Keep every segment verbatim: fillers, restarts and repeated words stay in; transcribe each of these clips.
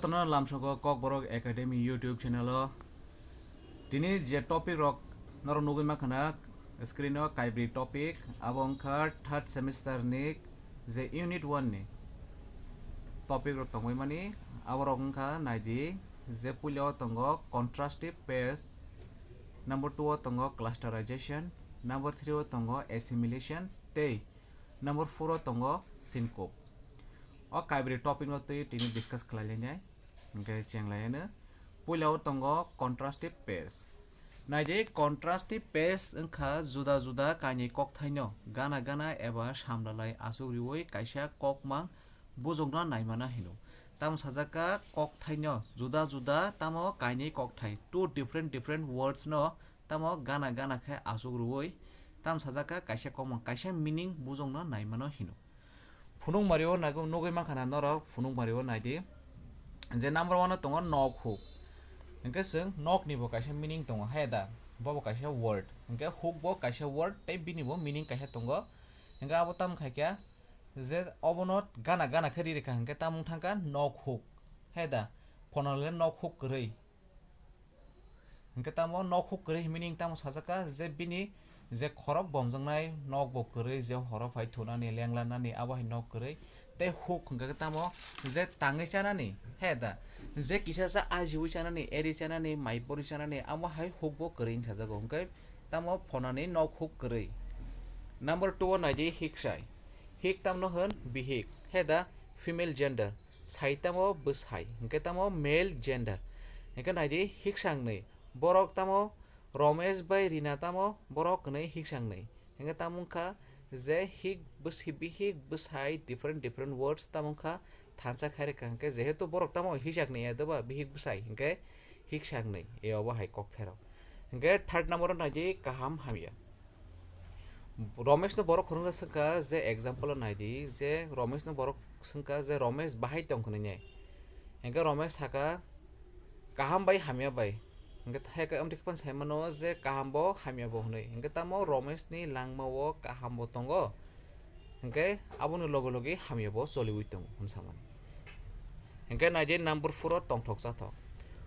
Tono lamsogo Kokborok Academy YouTube channel o. Tini je topic rok norok nugwi mankha na screen o, kaibri topic, abo wngkha third semester ni je unit one ni topic rok tongwi mani, abo rok wngkha naidi je puila o tongo contrastive pairs, number two o tongo clusterization, number three o tongo assimilation tei number four o tongo syncope. O kaibri topic no twi tini discuss khlai lainai. Hwnkhe cheng lai ano. Puila o tongo contrastive pairs. Naidi, contrastive pairs wngkha juda juda kainwi kokthaino gana gana eba samlalai aswk riwi kaisa kokmang bujokno naimano hino. Tamo sajak kha kokthaino juda juda tamo kainwi kokthai, two different different words no tamo gana gana khe aswk rwui tamo sajak kha kaisa kokmang, kaisa meaning bujokno naimano hino. Phunukmari o naigo nugwi mankha na norok, phunukmari o naidi. Je number one o tongo nok huk. Hwnkhe chwng nok ni bo kaisa meaning tongo, hai da? Bo bo kaisa word. Hwnkhe huk bo kaisa word tei bini bo meaning kaisa tongo. Hwnkhe abo tamo khai kha je obono gana gana khe ri rikha, hwnkhe tamo wng thang kha nok huk, hai da? Phonale nok huk kwrwi. Hwnkhe tamo nok huk kwrwi himani tamo sajak kha je bini je khorok bomjaknai nok bo kwrwi, je horo phai thunani, lenglanani, abo hai nok kwrwi. Tei huk hwnkhe tamo je tangwi chanani, he da? Je kisa sa ajiui chanani, eri chanani, mai pori chanani, amo hai huk bo kwrwi hwnwi sajago. Hwnkhe tamo phonani nok huk kwrwi. Number two o naidi hiksai. Hik tamno hwn bihik, he da? Female gender. Sai tamo bwsai, hwnkhe tamo male gender. Hwnkhe naidi hiksa wngnwi. Borok tamo Romesh bai Rina tamo borok hwnwi hiksa wngnwi. Hwnkhe tamo wngkha je hik bwsi-, bihik bwsai different different words tamo wngkha thansa khairikha, hwnkhe jehetu borok tamo hisakni ya doba bihik bwsai, hwnkhe hiksa wngnwi. E obo hai kokthairok. Hwnkhe third number o naidi kaham hamya. Romesh no borok khoroksa swngkha je example o naidi, je Romesh no borok swngkha je Romesh bahai tong hwnwi nai. Hwnkhe Romesh sakha, kaham bai hamya bai. Hwnkhe hai khe amtwi phano sai mano je kaham bo hamya bo hwnwi. Hwnkhe tamo Romesh ni langma o kaham bo tongo. Hwnkhe aboni loge loge hamya bo choliui tongo hwnwi samani. Hwnkhe naidi number four o tongthok chathok.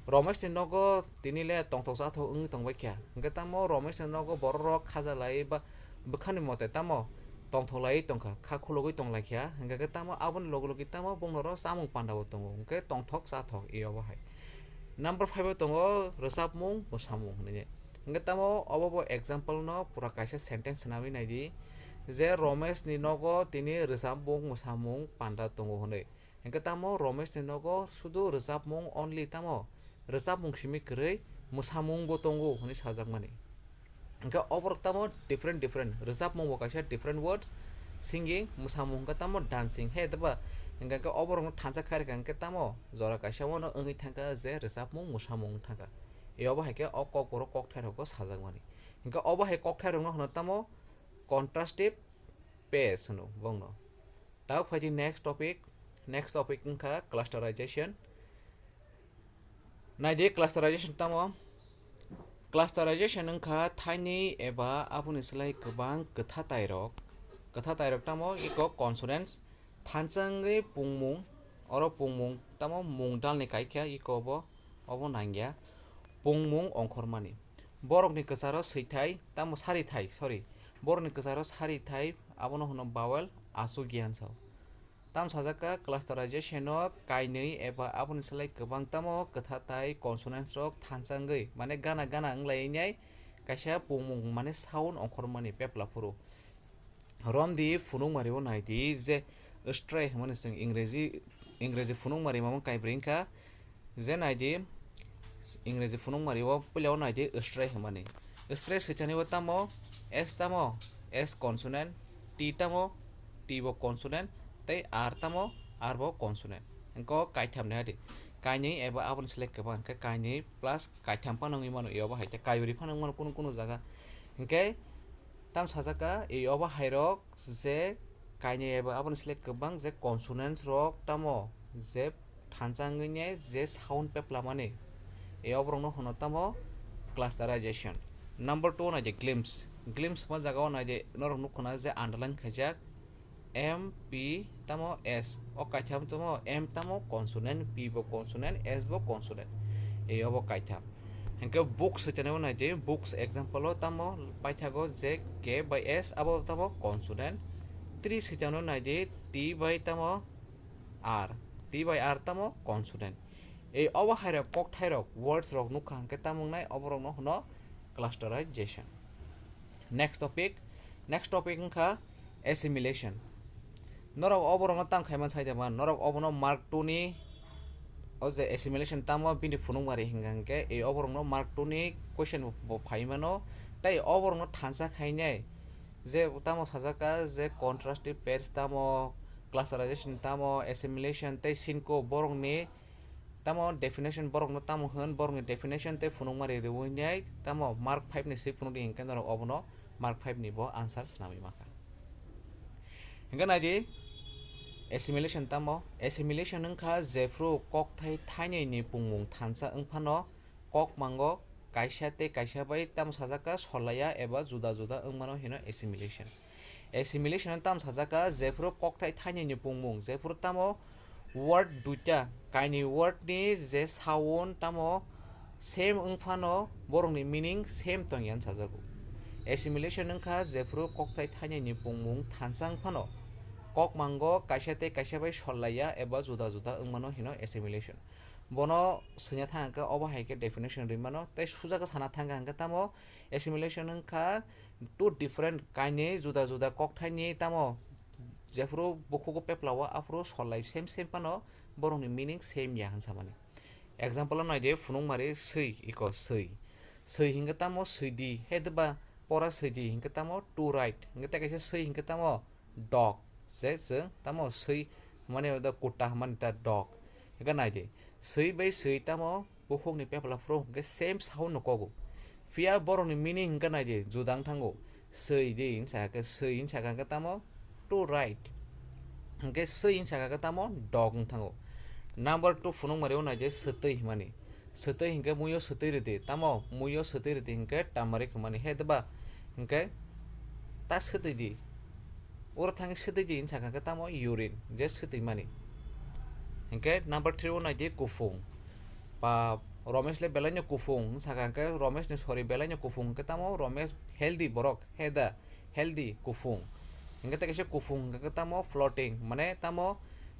Romesh ni nogo tini le tongthok chathok wngwi tongbai kha. Hwnkhe tamo Romesh ni nogo borok rok khaja lai ba bwkhani mote tamo tongthok lai tongkha, kha khulugwi tong lai kha. Hwnkhe tamo aboni loge loge tamo bongno ro chamung panda bo tongo. Hwnkhe tongthok chathok e obo hai. Number five o tongo rwchapmung mwsamung hwnwi. Hwnkhe tamo obo bo example no pura kaisa sentence swnamwi naidi je Romesh ni nogo tini rwchapmung mwsamung panda tongo hwnwi. Hwnkhe tamo Romesh ni nogo sudu rwchapmung only tamo rwchapmung simi kwrwi mwsamung bo tongo hwnwi sajakmani. Hwnkhe oborok tamo different different rwchapmung bo kaisa different words, singing, mwsamung hwnkhe tamo dancing, he doba? Hwnkhe oborokno thansa khairikha hwnkhe tamo jora kaisa wano wngwi thangkha je rwchapmung mwsamung wng thangkha. E obo hai khe o kokborok kokthairokbo sajakmani. Hwnkhe obo hai kokthairokno hwno tamo contrastive pairs hwno bongno. Tabuk phai di next topic. Next topic wngkha clusterization. Nai di clusterization tamo? Clusterization wngkha thaini eba aboni slai kwbang kwtha tairok. Kwtha tairok tamo iko consonants, thansa wngwi pungmung, oro pungmung tamo mung dalni kaikha iko bo, obo nangya. Pungmung ongkhormani. Borokni kwcharo swithai, tamo sarithai, sorry. Borokni kwcharo sarithai, abono hwno vowel, aswk giyan sao. Tamo sajak kha clusterization o kainwi eba aboni slai kwbang tamo kwtha tai consonants rok thansa wngwi, mane gana gana wnglainai kaisa pungmung, mane sound ongkhormani pepla phuru. Romdi phunukmari o nai di je stray hwnmani chwng Ingreji, Ingreji phunukmari mamung kaibrwi wngkha. Je nai di, Ingreji phunukmari o puila o nai di stray hwnmani. Stray swithani o tamo? S tamo? S consonant. T tamo? T bo consonant. Tei R tamo? R bo consonant. Hwnkhe o kaitham ni adi. Kainwi eba aboni slai kwbang, hwnkhe kainwi plus kaitham phano wngwi mano, e obo hai khe kaibrwi phano wngwi mano kunu kunu jaga. Hwnkhe tamo sajak kha, e obo hai rok je kainwi eba aboni slai kwbang je consonants rok tamo je thansa wngwi ne je sound pepla mani, e oborokno hwno tamo clusterization. Number two nai di glimpse. Glimpse hwnma jaga o nai di norok nukha na je underline khaijak. M, P, tamo S. O kaitham tamo, M tamo consonant, P bo consonant, S bo consonant. Ei obo kaitham. Hinkhe books hwchanai bo naidi, books example o tamo paithago je K bai S abo tamo consonant. Trees hwchanai naidi, T bai tamo R. T bai R tamo consonant. Ei obo hairok kokthairok, words rok nukha hinkhe tamo wngnai, oborokno hwno clusterization. Next topic, next topic wngkha assimilation. Norok oborokno tam khaimani saida man, norok obono mark two ni o je assimilation tamo bini phunukmari hinga hinkhe ei oborokno mark two ni question bo phai mano, tei oborokno thansa khainai je tamo sajak kha je contrastive pairs tamo, clusterization tamo, assimilation tei syncope borokni tamo definition borokno tamo hwn, borokni definition tei phunukmari riwi nai tamo mark five ni swi phunukdi hinkhe norok obono mark five ni bo answer swnamwi mankha. Hinkhe naidi assimilation tamo, assimilation wngkha jephru kokthai thainwi ni pungmung thansa wngphano kok mango kaisa tei kaisa bai tamo sajak kha solaiya eba juda juda wngmano hino assimilation. Assimilation tamo sajak kha jephru kokthai thainwi ni pungmung jephru tamo word duita kainwi word ni je sound tamo same wngphano borokni meaning same tongya sajago. Assimilation wngkha jephru kokthai thainwi ni pungmung thansa wngphano kok mango kaisa tei kaisa bai solaiya eba juda juda wngmano hino assimilation. Bono swngya thang khe obo hai khe definition rimano tei sujak sana thang khe tamo assimilation wngkha two different kainwi juda juda kokthaini tamo jephru bukhugo peplao aphuru solai same same phano borokni meaning same ya hinsamani. Example o naidi phunukmari swi iko swi. Swi hinkhe tamo swidi, he deba pora swidi hinkhe tamo to write. Hinkhe tei kaisa swi hinkhe tamo dog. Je chwng tamo swi mane da kutta hwnmani ta dog. Hinkhe naidi swi bai swi tamo bukhukni pepla phuru hinkhe same sound no kogo. Phiya borokni meaning hinkhe naidi juda wng thango. Swi di hinsa khe swi hinsa khe tamo to write. Hinkhe swi hinsa khe tamo dog wng thango. Number two phunukmari o naidi swtwi hwnmani. Swtwi hinkhe muiyo swtwi rwdi, tamo muiyo swtwi rwdi hinkhe turmeric hwnmani. He deba hinkhe ta swtwi di. Oro thangwi swtwi di hinsa khe tamo urine, je swtwi mani. Hinkhe number three o naidi kuphung. Ba Romesh le belai no kuphung hinsa khe Romesh ni sori belai no kuphung hinkhe tamo Romesh healthy borok, he da healthy kuphung. Hinkhe tei kaisa kuphung hinkhe tamo floating, mane tamo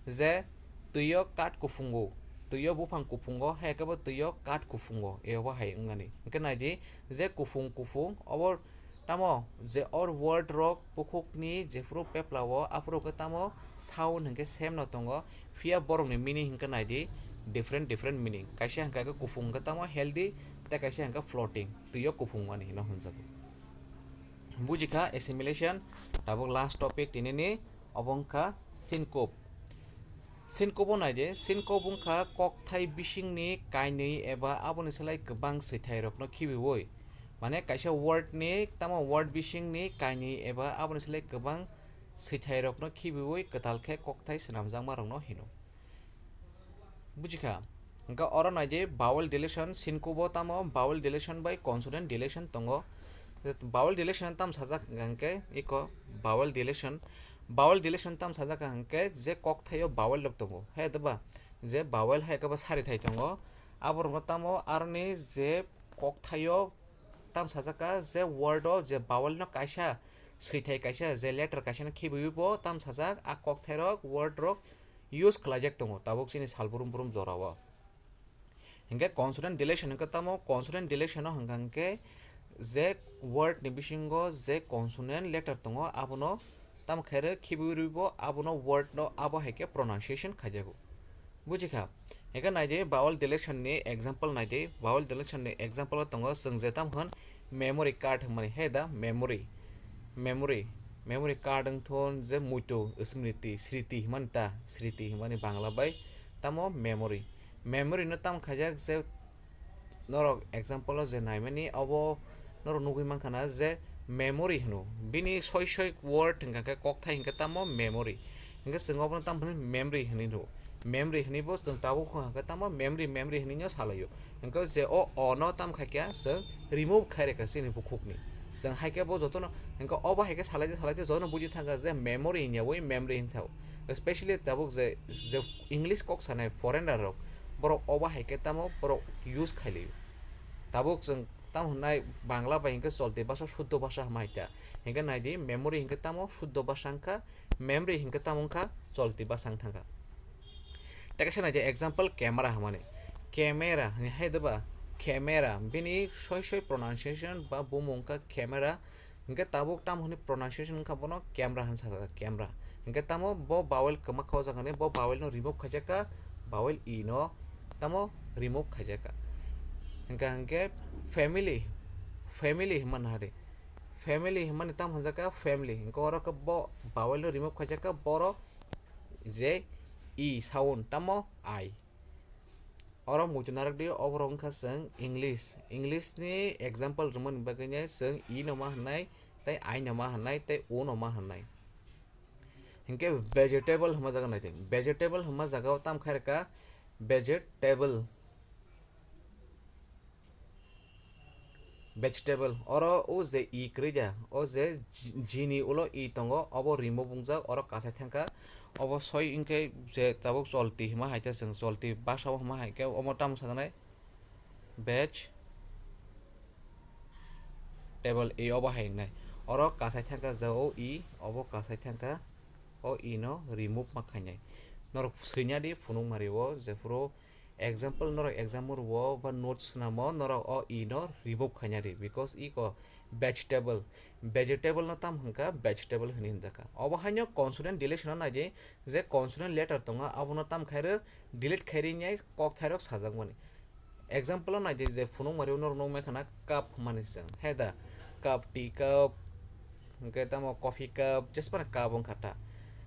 je twi o kat kuphungo, twi o buphang kuphungo, hai khe bo twi o kat kuphungo, ebo hai wngnani. Hinkhe naidi je kuphung kuphung obo tamo je or word rok bukhukni jephru peplao aphuru khe tamo sound hinkhe same no tongo, phiya borokni meaning hinkhe naidi different different meaning. Kaisa hinkhe kuphung hinkhe tamo healthy, tei kaisa hinkhe floating, twi o kuphung mani hino hwnjago. Bujikha assimilation, tabuk last topic tinini obo wngkha syncope. Syncope o naidi, syncope wngkha kokthai bisingni kainwi eba aboni slai kwbang swithairokno khibiui, mane kaisa word ni tamo word bisingni kainwi eba aboni slai kwbang swithairokno khibiui kwtal khe kokthai swnamjakmarokno hino. Bujikha. Hinkhe oro naidi vowel dilation, syncope o tamo vowel dilation bai consonant dilation tongo. Vowel dilation tam sajak hinkhe iko vowel dilation. Vowel dilation tam sajak hinkhe je kokthaio vowel rok tongo. He deba je vowel hai khe bo sarithai tongo. Aborokno tamo aroni je kokthaio tam sajak kha je word o je vowel no kaisa swithai kaisa je letter kaisa no khibiui bo tam sajak a kokthairok word rok use khlaijak tongo tabuk chini sal brum brum jorao. Hinkhe consonant dilation hinkhe tamo consonant dilation o hinkha hinkhe je word ni bisingo je consonant letter tongo abono tamo khaire khibiui rwibo abono word no abo hai khe pronunciation khaijago. Bujikha? Hinkhe naidi vowel dilation ni example naidi, vowel dilation ni example o tongo chwng je tamo hwn memory card hwnmani, he da memory, memory, memory card wngthon je muitu smriti, sriti hwnmani ta, sriti hwnmani Bangla bai tamo memory. Memory no tamo khaijak je norok example o je naimani obo norok nugui mankha na je memory hwno. Bini soi soi word hinkha khe kokthai hinkhe tamo memory. Hinkhe chwng obono tamo hwnwi memory hwnwi rw. Memory hwnwi bo chwng tabuk hinkha khe tamo memory memory hwnwi no salaio. Hinkhe je o o no tamo khaikha chwng remove khai rwkha chini bukhukni. Chwng hai khe bo jotono, hwnkhe obo hai khe salai de salai de jotono buji thangkha je memory hinyawi memory hinsa. Especially tabuk je, je English kok sanai foreigner rok, borok obo hai khe tamo borok use khailio. Tabuk chwng tamo hwnai Bangla bai hwnkhe cholti bhasha, shuddho bhasha hwnma hai ta. Hwnkhe nai di, memory hwnkhe tamo shuddho bhasha wngkha, memory hwnkhe tamo wngkha cholti bhasha wng thangkha. Tei kaisa nai di example, camera hwnmani. Camera hwnwi hai de ba? Camera, bini soi soi pronunciation ba bumung wngkha camera. Hwnkhe tabuk tamo hwnwi pronunciation wngkha bono camera hwnwi sajak, camera. Hwnkhe tamo bo vowel kwma kha o jaga ni, bo vowel no remove khaijak kha, vowel E no tamo remove khaijak kha. Hwnkhe, hwnkhe family, family hwnma naha di. Family hwnmani tamo hwnjak kha family. Hwnkhe oro khe bo vowel no remove khaijak kha, borok je E sound tamo I. Oro muitu narwk di, oborok wngkha chwng English. English ni example rwmani bagwi nai chwng E no ma hwnai, tei I no ma hwnai, tei O no ma hwnai. Hinkhe vegetable hwnma jaga nai di. Vegetable hwnma jaga o tamo khai rwkha vegetable. Vegetable, oro o je E kwrwi da, o je G, G ni ulo E tongo, obo remove wngjak, oro kasai thangkha. Obo soi wngkhe je tabuk cholti hwnma hai khe chwng cholti bhasha o hwnma hai khe omo tamo sajaknai? Veg table, E obo hai wngnai. Oro kasai thangkha je o E, obo kasai thangkha, o E no remove ma khainai. Norok swina di phunuk mari o, jephuru example, norok exam o rwo ba notes swnamo, norok o E no remove khaina di, because iko vegetable, vegetable no tam hwnka vegetable hwnwi hwnjakha. Obo haino consonant deletion o nai di, je consonant letter tongo, abono tam khairok delete khairwi nai kokthairok sajakmani. Example o nai di, je phunuk mari norok nukmai khana cup hwnmani chwng, he da, cup, tea cup, hwnkhe tamo coffee cup, jesphano cup wngkha ta.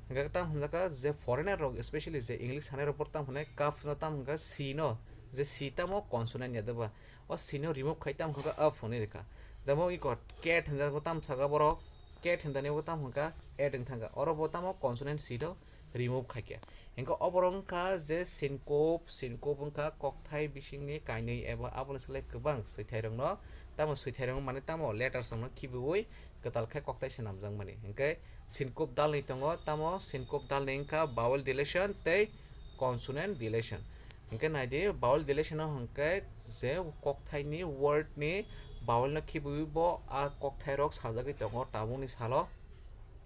Hwnkhe tam hwnjakha je foreigner rok, especially je English sanai rok, bo tam hwnwi cup no tam hwnkha C no, je C tamo consonant ya de ba. O C no remove khai tam hwnka up hwnwi rwkha. Jemon iko cat hwnjago tam saka borok, cat hwnjani bo tam hwnka at wng thangkha. Oro bo tamo consonant C no remove khaikha. Hwnkhe oborok wngkha je syncope, syncope wngkha kokthai bisingni kainwi eba aboni slai kwbang swithairokno, tamo swithairokno mane tamo letters rokno khibiui kwtal khe kokthai swnamjakmani. Hwnkhe syncope dalni tongo, tamo syncope dalni wngkha vowel dilation tei consonant dilation. Hwnkhe nai di, vowel dilation o hwnkhe je kokthaini word ni vowel no khibiui bo a kokthairok sajagwi tongo tabukni salo.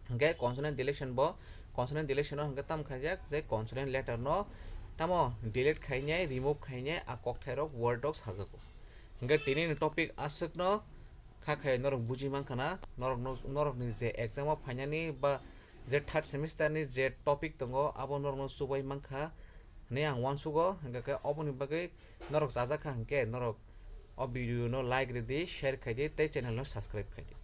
Hwnkhe consonant dilation bo, consonant dilation o hwnkhe tamo khaijak je consonant letter no tamo delete khainai, remove khainai a kokthairok word rok sajago. Hwnkhe tini ni topic aswkno kha khai norok buji mankha na, norok no, norok ni je exam o phainani ba je third semester ni je topic tongo abo norok no chubai mankha hwnwi ang uansugo. Hwnkhe khe oboni bagwi norok chajakha hwnkhe norok o video no like rwdi, share khaidi tei channel no subscribe khaidi.